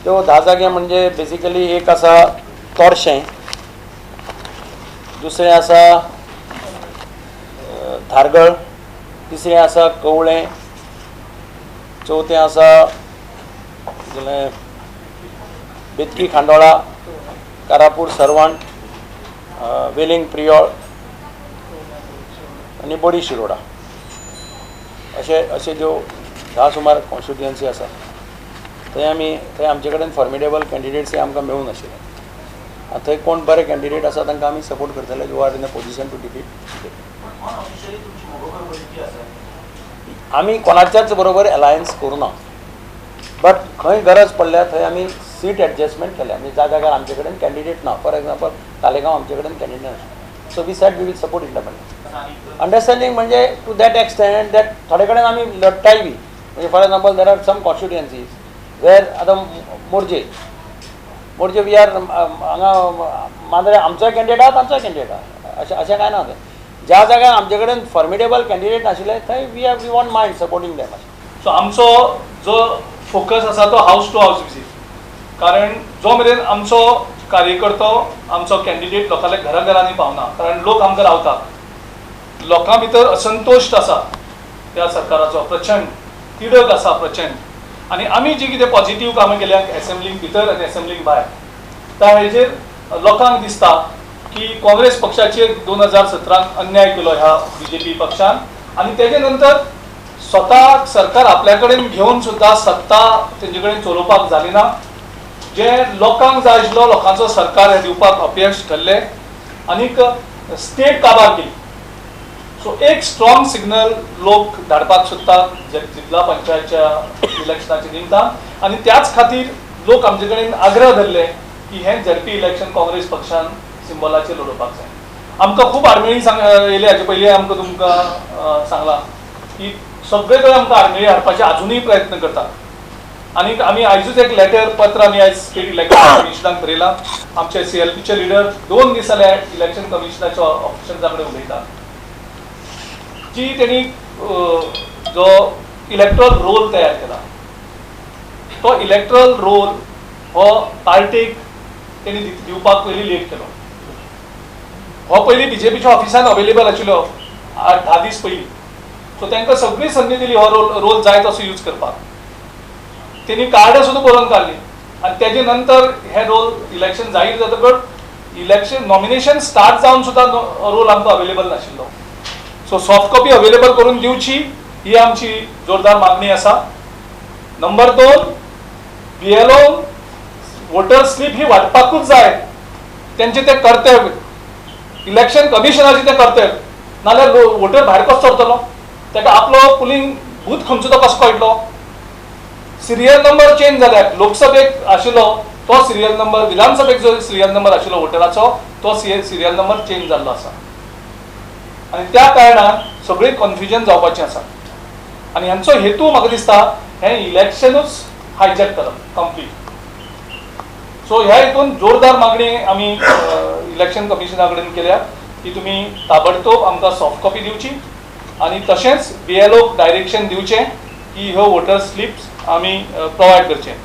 त्यो 10 जागे म्हणजे बेसिकली एक आसा तोरशें, दुसरें आसा धारगळ, तिसरें आसा कवळें, चवथें आसा बेतकी खांडोळा, कारापूर सर्वण, वेलिंग प्रियोळ आनी बोडी शिरोडा. अशे अशे ज्यो 10 सुमार कॉन्स्टिट्युएन्सी आसा थंय आमी थंय आमचे कडेन फॉर्मिडेबल कॅन्डिडेट्स हे आमकां मेळूंक नाशिल्ले. थंय कोण बरे कॅन्डिडेट आसा तांकां आमी सपोर्ट करतले, who are in a position to defeat. आमी कोणाच्याच बरोबर अलायन्स करूं ना, बट खंय गरज पडल्या थंय आमी सीट एडजस्टमेंट केल्या. म्हणजे ज्या जाग्यार आमचे कडेन कॅन्डिडेट ना, फॉर एग्जाम्पल तालेगांव आमचे कडेन कॅन्डिडेट नाशिल्लो, so we said we will support independent. Understanding म्हणजे टू that extent that थोडे कडेन आमी लडटाय बी. म्हणजे for example there are some constituencies where आतां मोरजे मोरजे we are हांगा मांद्रे आमचोय कॅन्डिडेट आहा, तांचोय कॅन्डिडेट आहा, अशें अशें कांय ना. तें ज्या जाग्यार आमचे कडेन फॉर्मिडेबल कॅन्डिडेट नाशिल्ले थंय we are we won't mind supporting them. So आमचो जो फोकस आसा तो हावस टू हावस विजीट, कारण जो मेरेन आमचो कार्यकर्तो आमचो कॅन्डिडेट लोकांल्या घरा घरांनी पावना, कारण लोक आमकां रावतात, लोकां भितर असंतोश आसा त्या सरकाराचो, प्रचंड तिडक आसा प्रचंड. आनी आमी जी कितें पॉझिटीव कामां केल्या एसेंब्लीक भितर आनी एसेंब्लीक भायर, त्या हेजेर लोकांक दिसता की काँग्रेस पक्षाचेर 2017 अन्याय केलो ह्या बीजेपी पक्षान, आनी तेजे नंतर स्वताक सरकार आपल्या कडेन घेवन सुद्दां सत्ता तेंचे कडेन चलोवपाक जाली ना. जे लोकांक जाय आशिल्लो लोकांचो सरकार हे दिवपाक अपयश ठरले आनीक स्टेट काबार केली. सो एक स्ट्रॉंग सिग्नल लोक धाडपाक सोदता जिल्ला पंचायतच्या इलेक्शनाच्या निमतान, आनी त्याच खातीर लोक आमचे कडेन आग्रह धरले की हें झेडपी इलेक्शन काँग्रेस पक्षान सिंबॉलाचेर लडोवपाक जाय. आमकां खूब आडमेळी येयली हाचे पयलीं आमकां तुमकां सांगलां की सगळे कडेन आमकां आडमेळी हाडपाचे आजुनूय प्रयत्न करतात. आनी आमी आयजूच एक लेटर पत्र आमी आयज स्टेट इलेक्शन कमिशनाक बरयलां. आमचे सीएलपीचे लिडर 2 दीस जाले इलेक्शन कमिशनाच्या ऑफिसर्सा कडेन उलयता, जी तेणी जो इलेक्ट्रल रोल तयार केला तो इलेक्ट्रल रोल हो पार्टीक तेणी दिवपाक पयलीं लेट केलो. हो पयलीं बीजेपीच्या ऑफिसान अवेलेबल आशिल्लो 8-10 दीस पयलीं, सो तांकां सगळी संदी दिली हो रोल जाय तसो यूज करपाक. तेणी कार्डां सुद्दां बरोवन काडली आनी तेजे नंतर हे रोल इलेक्शन जाहीर जातकच इलेक्शन नॉमिनेशन स्टार्ट जावन सुद्दां रोल आमकां अवेलेबल नाशिल्लो. सो सॉफ्ट कॉपी अवेलेबल करून दिवची ही आमची जोरदार मागणी आसा. नंबर 2, बीएलओ वोटर स्लीप ही वाटपाकूच जाय, तेंचें तें कर्तव्य, इलेक्शन कमिशनाचें तें कर्तव्य, नाल्यार वोटर भायर कसो सरतलो, ताका आपलो पुलींग बूथ खंयचो तो कसो कळटलो. सिरियल नंबर चेंज जाल्यार लोकसभेक आशिल्लो तो सिरियल नंबर, विधानसभेक जो सिरियल नंबर आशिल्लो वोटराचो तो सिरियल नंबर चेंज जाल्लो आसा, आनी त्या कारणान सगळीं कन्फ्युजन जावपाचें आसा. आनी हांचो हेतू म्हाका दिसता हें इलेक्शनूच हायजॅक करप कंप्लीट. सो ह्या हितून जोरदार मागणी आमी इलेक्शन कमिशना कडेन केल्या की तुमी ताबडतोब आमकां सॉफ्ट कॉपी दिवची आनी तशेंच बीएलओक डायरेक्शन दिवचें की ह्यो वोटर स्लिप्स आमी प्रोवायड करचे.